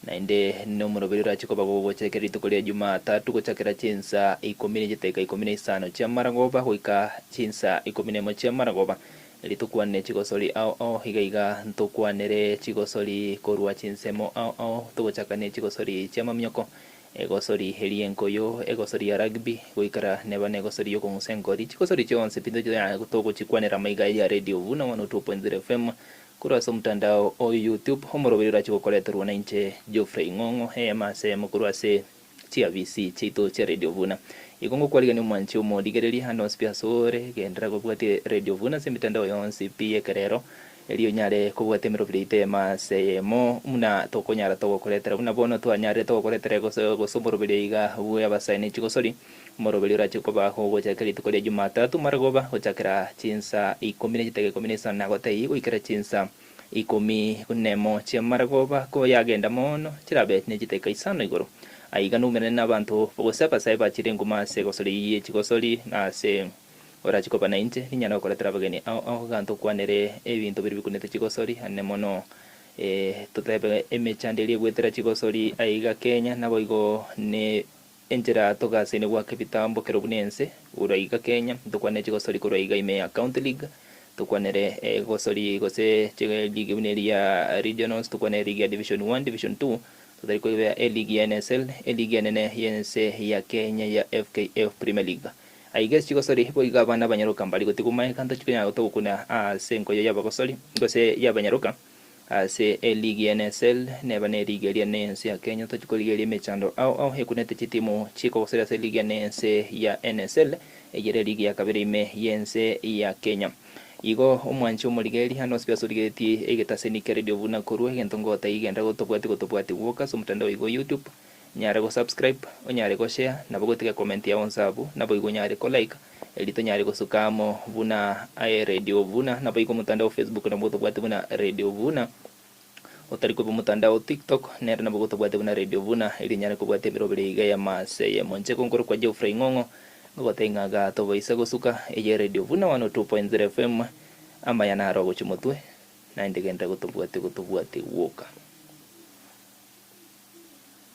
Naende nomoroberi orache koba gogochakera rituko ria Jumatatu gochakera chinsa ikomi ne chidakika 15 chi'amaragoba goika chinsa 11 chi'amaragoba. Erio tokwane chigosori ao ao iga iga ntokwanere chigosori korwa chinsemo ao ao togochaka ne chigosori chi'amamioko, egosori eria enkoyo, egosori ya rugby, goikera neba negosori y'okong'usa enkori. Chigosori chionsi pi togochikwanera amaiga ya Radio Vuna 102.0 FM Korwa ase omotandao o YouTube, omoroberi orache gokoreterwa nainche Geoffrey Ng'ong'o, eyemo ase eyemo korwa ase chiabisi chiaito chia Radio Vuna. Igo ngokwarigania omwanchi omorigereria ande onsi pi ase ore, genderera kobwatia Radio Vuna ase emitandao yonsi pi y'ekerero, erio onyare kobwatia emeroberi yaito eyemo ase eyemo buna tokonyara togokoretera. Buna bono twanyarire togokoretera gose omoroberi oiga bw'abasae ne chigosori. Omoroberi orache koba ogochakera rituko ria Jumatatu marogoba gochakera chinsa ikomi ne chidakika 15 na gotei goikera chinsa ikomi nemo chia marogoba koyagenda mono chirabe ne chidakika isano igoro. Aiga noumerane nabanto gose abasae bachire enguma ase egosori ye chigosori na ase orache koba nainche ninyare gokoretera abageni ao ao iga ntokwanere ebinto biria bikunete chigosori ane mono totebe emechando eria egoetera chigosori aiga Kenya naboigo ne Enchera togasaine goaka ebitambo kero buna ense, korwa iga Kenya, ntokwanere chigosori korwa iga ime ya County League, tokwanere egosori gose chiligi buna eria ya Regionals, tokwanere ligi ya Division One, Division Two, totari koibea eligi ya NSL, eligi enene y'ense ya Kenya ya FKF Premier League. Aiga ase chigosori, boigo abana abanyaroka mbari gotigwa magega ntochikonyara gotogokuna ase enkoyo y'abagosori gose y'abanyaroka. Ase eligi ya NSL neba neligi eria nense ya Kenya tochia korigereria emechando ao ao ekunete chitimu chikogoseria ase eligi ya nense ya NSL eyio ere eligi ya kabere ime yense ya Kenya. Igo omwanchi omorigereria ande onsi pi ase origeretie egetaseni kia Radio buna korwa egento ngotaiyo genda gotobwati gotobwati gwoka ase omotandao igo YouTube Onyare go subscribe, onyare go share, nabo gotiga comment yao onsi abwo, naboigo onyare ko like, erio tonyare gosuka amo buna aye Radio Vuna, naboigo omotandao o Facebook nabwo tobwate buna Radio Vuna, otari koba omotandao o TikTok nere nabo gotobwate buna Radio Vuna, erio onyare kobwata emeroberi iga y'amase eyemo. Inche nkorokwa Geoffrey Ng'ong'o, ngogotebia ng'a igaa tobaisa gosuka, eye Radio Vuna 102.0 FM, amaya naro ogochia motwe, naende genda gotobwate gotobwate gwoka.